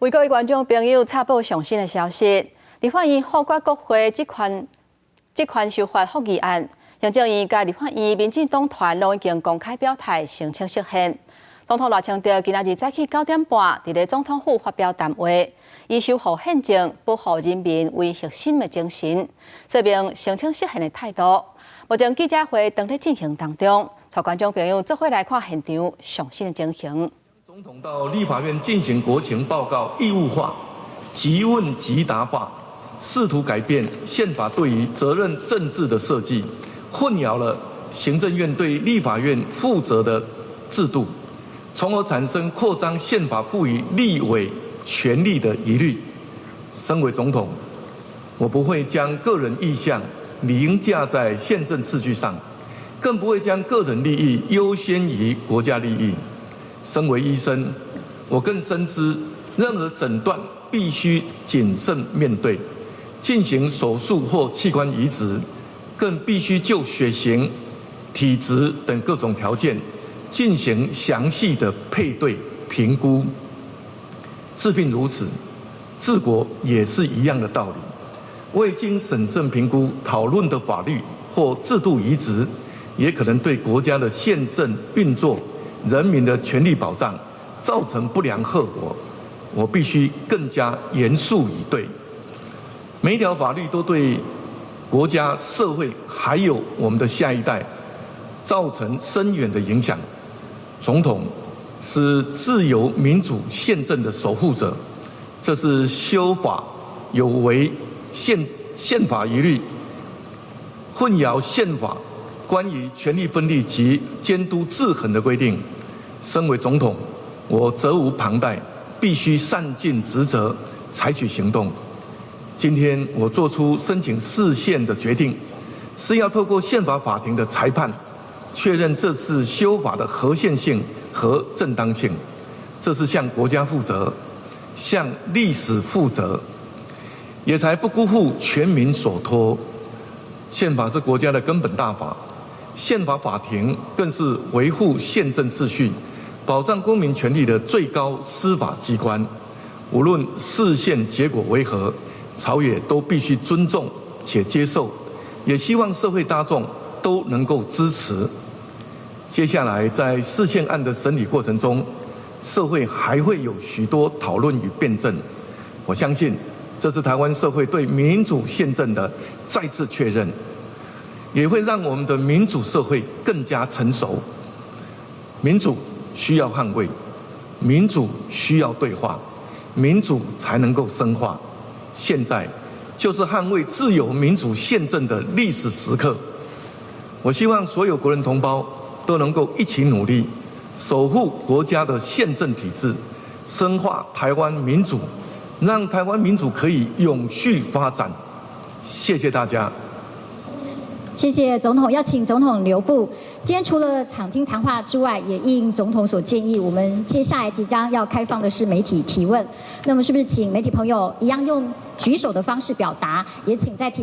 為各位觀眾朋友插播上新的消息，立法院否決國會職權修法覆議案，行政院佮立法院民進黨團攏已經公開表態申請釋憲。總統賴清德今仔日早起9點半，佇咧總統府發表談話，以守護憲政、保護人民為核心的精神，說明申請釋憲的態度。目前記者會當咧進行當中，帶觀眾朋友做伙來看現場上新的情形。總統到立法院進行國情報告義務化、即問即答化，試圖改變憲法對於責任政治的設計，混淆了行政院對立法院負責的制度，從而產生擴張憲法賦予立委權力的疑慮。身為總統，我不會將個人意向凌駕在憲政秩序上，更不會將個人利益優先於國家利益。身為醫生，我更深知任何診斷必須謹慎面對，進行手術或器官移植，更必須就血型、體質等各種條件進行詳細的配對評估。治病如此，治國也是一樣的道理。未經審慎評估討論的法律或制度移植，也可能對國家的憲政運作、人民的權利保障造成不良後果。我必須更加嚴肅以對。每一條法律都對國家、社會還有我們的下一代造成深遠的影響。總統是自由民主憲政的守護者，這次修法有違憲法疑慮，混淆憲法關於權力分立及監督制衡的規定。身為總統，我責無旁貸，必須善盡職責，採取行動。今天我做出申請釋憲的決定，是要透過憲法法庭的裁判，確認這次修法的合憲性和正當性。這是向國家負責，向歷史負責，也才不辜負全民所託。憲法是國家的根本大法，憲法法庭更是維護憲政秩序、保障公民權利的最高司法機關。無論釋憲結果為何，朝野都必須尊重且接受，也希望社會大眾都能夠支持。接下來在釋憲案的審理過程中，社會還會有許多討論與辯證。我相信這是台灣社會對民主憲政的再次確認，也會讓我們的民主社會更加成熟。民主需要捍衛，民主需要對話，民主才能夠深化。現在就是捍衛自由民主憲政的歷史時刻。我希望所有國人同胞都能夠一起努力，守護國家的憲政體制，深化台灣民主，讓台灣民主可以永續發展。謝謝大家。謝謝總統，要請總統留步。今天除了場聽談話之外，也應總統所建議，我們接下來即將要開放的是媒體提問。那麼，是不是請媒體朋友一樣用舉手的方式表達？也請在提。